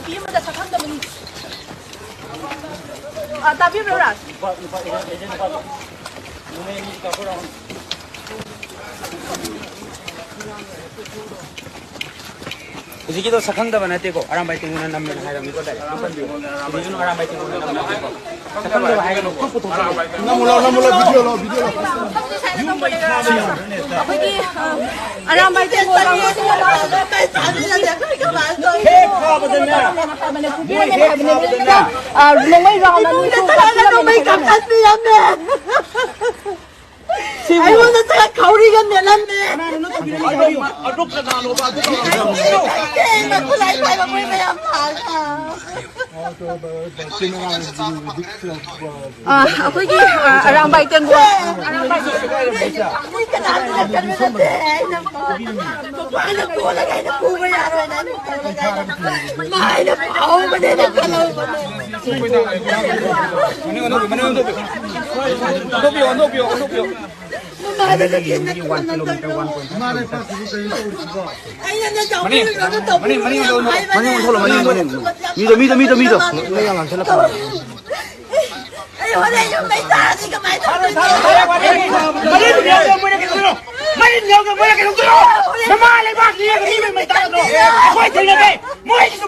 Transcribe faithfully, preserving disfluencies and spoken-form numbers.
ꯅꯨꯄꯤ ꯑꯃꯗ ꯁꯛꯈꯪꯗꯕꯅꯤ꯫ ꯑ, ꯇꯥꯕꯤꯕ꯭ꯔꯣ, ꯔꯥꯖ? ꯍꯧꯖꯤꯛꯀꯤꯗꯣ ꯁꯛꯈꯪꯗꯕ ꯅꯠꯇꯦꯀꯣ, ꯑꯔꯥꯝꯕꯥꯏ ꯇꯦꯡꯉꯨꯅ ꯅꯝꯃꯦꯅ ꯍꯥꯏꯔꯝꯃꯤꯀꯣ, ꯗꯥꯏꯔꯦꯛ꯫ ꯍꯧꯖꯤꯛꯀꯤꯗꯣ ꯑꯔꯥꯝꯕꯥꯏ ꯇꯦꯡꯉꯨꯅ ꯅꯝꯃꯦ ꯍꯥꯏꯀꯣ꯫ ꯁꯛꯈꯪꯗꯕ ꯍꯥꯏꯒꯅꯨ, ꯈꯨꯠ ꯄꯨꯊꯣꯛꯑꯣ꯫ ꯅꯝꯃꯨ ꯂꯥꯎ, ꯅꯝꯃꯨ ꯂꯥꯎ, ꯚꯤꯗꯤꯑꯣ ꯂꯥꯎ, ꯚꯤꯗꯤꯑꯣ ꯂꯥꯎ꯫ ꯑꯩꯈꯣꯏꯒꯤ, ꯑ, ꯑꯔꯥꯝꯕꯥꯏ ꯇꯦꯡꯉꯨ ꯀꯥꯡꯕꯨꯁꯤꯅ ꯍꯦꯛ ꯐꯥꯕꯗꯅꯦ꯫ ꯃꯣꯏ ꯍꯦꯛ ꯐꯥꯕꯗꯅꯦ꯫ ꯑ, ꯅꯣꯡꯃꯩ round ꯑꯅꯤ ꯅꯣꯡꯃꯩ ꯀꯥꯞꯄꯤꯔꯝꯃꯦ꯫ ꯑꯩꯉꯣꯟꯗ ꯆꯠꯂ ꯈꯧꯔꯤꯒ ꯃꯦꯠꯂꯝꯃꯦ꯫ ꯀꯅꯥꯅꯣ ꯅꯪ ꯊꯝꯕꯤꯔꯝꯃꯤꯁꯦ? ꯍꯥꯏꯌꯨ꯫ ꯑꯗꯨ ꯀꯅꯥꯅꯣꯕ? ꯑꯗꯨ ꯀꯅꯥꯅꯣꯕ? ꯀꯩꯅꯣ ꯈꯨꯠꯂꯥꯏ ꯄꯥꯏꯕ ꯃꯣꯏ ꯃꯌꯥꯝ ꯂꯥꯛꯑꯒ꯫ ꯑ, ꯑꯩꯈꯣꯏꯒꯤ, ꯑ, ꯑꯔꯥꯝꯕꯥꯏ ꯇꯦꯡꯒꯣꯜ, ꯑꯔꯥꯝꯕꯥꯏ ꯃꯤ ꯀꯅꯥꯝꯇ ꯂꯥꯛꯀꯟꯕ ꯅꯠꯇꯦ꯫ ꯑꯩꯅ ꯃꯄꯥꯟꯗ ꯀꯣꯜꯂꯒ ꯑꯩꯅ ꯄꯨꯕ ꯌꯥꯔꯣꯏꯅ ꯑꯩꯅ ꯀꯣꯜꯂꯒ ꯑꯩꯅ ꯃꯥ ꯑꯩꯅ ꯐꯥꯍꯧꯕꯅꯦꯅ ꯈꯜꯍꯧꯕꯅꯦ꯫ ꯃꯅꯤꯡ ꯑꯣꯟꯊꯣꯛꯄꯤꯌꯨ, ꯃꯅꯤꯡ ꯑꯣꯟꯊꯣꯛꯄꯤꯌꯨ꯫ ꯑꯣꯟꯊꯣꯛꯄꯤꯌꯨ, ꯑꯣꯟꯊꯣꯛꯄꯤꯌꯨ, ꯑꯣꯟꯊꯣꯛꯄꯤꯌꯨ꯫ ꯃꯃꯥꯗ ꯀꯩꯀꯩ ꯅꯠꯇꯅ ꯅꯪ ꯇꯧꯔꯤꯗꯣ? ꯑꯩꯅꯅꯦ ꯃꯅꯤꯡ, ꯆꯥꯎꯕꯤꯅ ꯃꯅꯤꯡ, ꯃꯅꯤꯡ ꯇꯧꯕꯤꯌꯨ ꯑꯣꯟꯊꯣꯛꯂꯣ, ꯃꯅꯤꯡ, ꯃꯅꯤꯡ, ꯃꯅꯤꯡ, ꯃꯅꯤꯡ꯫ ꯃꯤꯗꯣ, ꯃꯤꯗꯣ, ꯃꯤꯗꯣ, ꯃꯤꯗꯣ꯫ ꯑꯩ ꯍꯣꯔꯦꯟ ꯌꯨꯝ ꯃꯩ ꯇꯥꯔꯗꯤ ꯀꯃꯥꯏꯅ ꯇꯧꯗꯣꯏꯅꯣ? ꯃꯔꯤꯟ ꯌꯥꯎꯗ ꯃꯣꯏꯅ ꯀꯩꯗꯧꯗꯣꯏꯅꯣ? ꯃꯔꯤꯟ ꯌꯥꯎꯗ ꯃꯣꯏꯅ ꯀꯩꯗꯧꯗꯣꯏꯅꯣ? ꯃꯃꯥ ꯂꯩꯕꯥꯛꯀꯤ ꯃꯤ ꯃꯩ ꯇꯥꯔꯗ꯭ꯔꯣ? ꯑꯩꯈꯣꯏ ꯊꯦꯡꯅꯗꯦ꯫ ꯃꯣꯏꯒꯤꯁꯨ